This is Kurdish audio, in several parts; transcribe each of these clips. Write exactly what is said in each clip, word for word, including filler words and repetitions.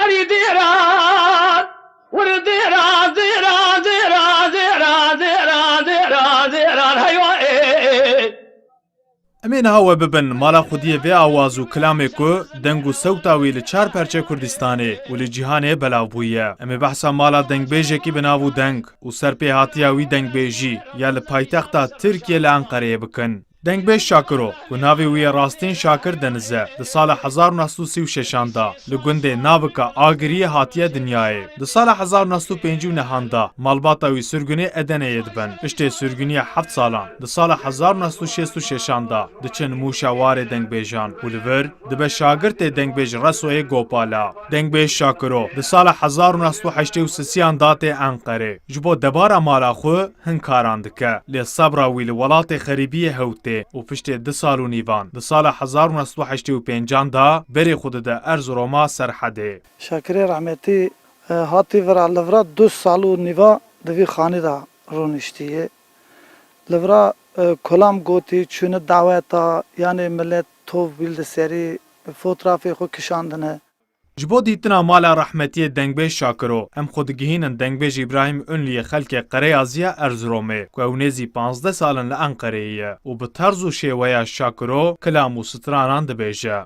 Dêran, wir dêran, dêran, dêran, dêran, dêran, dêran, dêran, heywa ê. Em ê niha we bibin mala xwediyê vê awaz û kilamê ku deng û sewta wî li çar perçe Kurdistanê û li cîhanê belav bûye. Em ê behsa mala dengbêjekî bi nav û deng û serpêhatiya wî dengbêjî ya li paytexta Tirkiyê li Enqereyê bikin. Dengbêj Şakiro, ku navê wî yê rastîn Şakir Deniz e, di sala hezar û neh sed û sî û şeşan de li gundê Navika Agiriyê hatiye dinyayê. Di sala hezar û neh sed û pêncî û nehan de malbata wî sirgûnê Edeneyê dibin. Piştê sirgûniya heft salan, di sala hezar û neh sed û şêst û şeşan de diçin Mûşa Warê Dengbêjan û li vir dibe şagirtê dengbêj Resoyê Gopala. Dengbêj Şakiro di sala hezar û neh sed û heştê û sisiyan de tê Enqerê. Ji bo debara mala xwe hin karan dike, lê sebra wî li welatê xerîbiyê hew tê û piştê du sal û nîvan, di sala hezar û neh sed û heştê û pêncan de berê xwe dide Erziroma Serhedê. Şakirê rehmetî, e, hatî vira li vira du sal û nîva di vî xanî de rûniştiye. Li vira, e, kolam gotî, çûne daweta, yanê milet tov bîl di serî, fotrafê xwe kişandine. Ji bo dîtina mala rehmetiyê dengbêj Şakiro, em xwe digihînin dengbêj Îbrahîm Ünlüyê xelkê Qereyaziya Erziromê, ku ew nêzî panzdeh sal in li Enqereyê ye û bi terz û şêweya Şakiro kilam û stranan dibêje.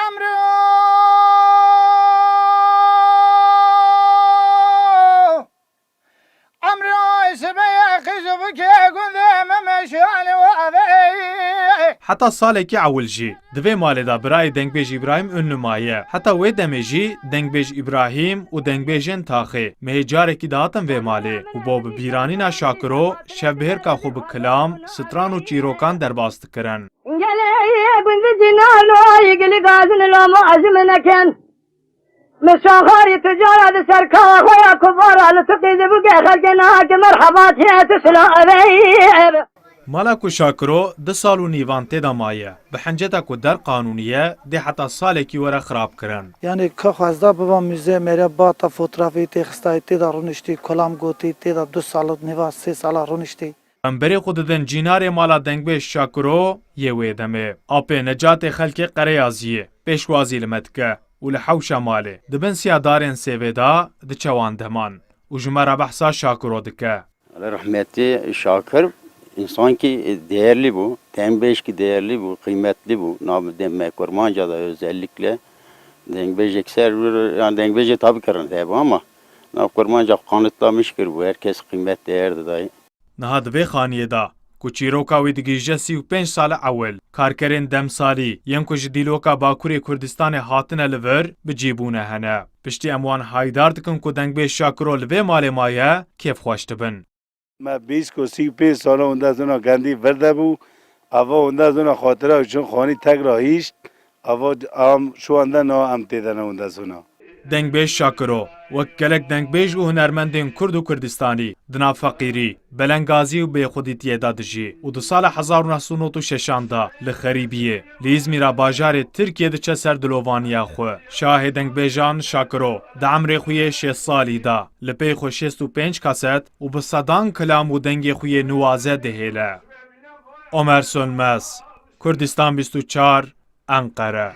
Emro, emro, sibê qîz bike gundê me meşale û avê. Heta salekî ewil jî di vê malê de birayê dengbêj Îbrahîm Ünlü maye. Heta wê demê jî dengbêj Îbrahîm û dengbêjên taxê mehê carekî dihatin vê malê û bo bi bîranîna Şakiro şevbihêrka xwe bi kilam, stran û çîrokan derbas dikirin. Gelê gundî cînano, gilî gazin loma azim nekin. Min şaxarî tu cara di ser kawa xwe ya kubara li tu qîzî bûke xelkê niha ki merheba tê tu silavê. Mala ku Şakiro du sal û nîvan tê de maye, bi hinceta ku der qanûnî ye, dê heta salekî were xirabkirin. Yanî ka xwezda biba muzê, mêre bata fotrafê tê xistayê, tê de rûniştî, kolam gotî, tê de du sal û nîva, sê sala rûniştî. Em berê xwe didin cînarê mala dengbêj Şakiro yê wê demê. Apê Necatê xelkê Qereyaziyê pêşwazî li me dike û li hewşa malê di bin siya darên sêvê de diçe wan deman û ji me re behsa Şakiro dike. Rehmetî Şakir însankî değerli bû, dengbêjkî değerli bû, qîmetli bû. Nav de me Kurmanca da özellikle dengbêjek ser, yani dengbêjê tabi kirin hebû ama nav Kurmanca qanitlamiş kir bû, herkes qîmet değer didayê. Niha di vê xaniyê de ku çîroka wî digihîje sî û pênc sala ewil, karkerên demsalî yên ku ji dîloka Bakurê Kurdistanê hatine li vir bi cî bûne hene. Piştî em wan haydar dikin ku dengbêj Şakiro li vê malê maye, kêfxweş dibin. Me bîst ku sî û pênc sala wenda zona gendî vir de bû. Ava wenda zona xatira çin xanî tekra hîşt. Ava am şu anda na em tê de ne wenda zona. Dengbêj Şakiro, wek gelek dengbêj û hunermendên Kurd û Kurdistanî, di nav feqîrî, belengazî û bêxwedîtiyê de dijî û di sala hezar û neh sed û nod û şeşan de li xerîbiyê, li Îzmîra bajarê Tirkiyê diçe ser dilovaniya xwe. Şahê dengbêjan Şakiro, di emrê xwe yê şêst salî de, li pey xwe şêst û pênc kaset û bi sedan kilam û dengê xwe yê nuwaze dihêle. Omer Sönmez, Kurdistan bîst û çar, Enqere.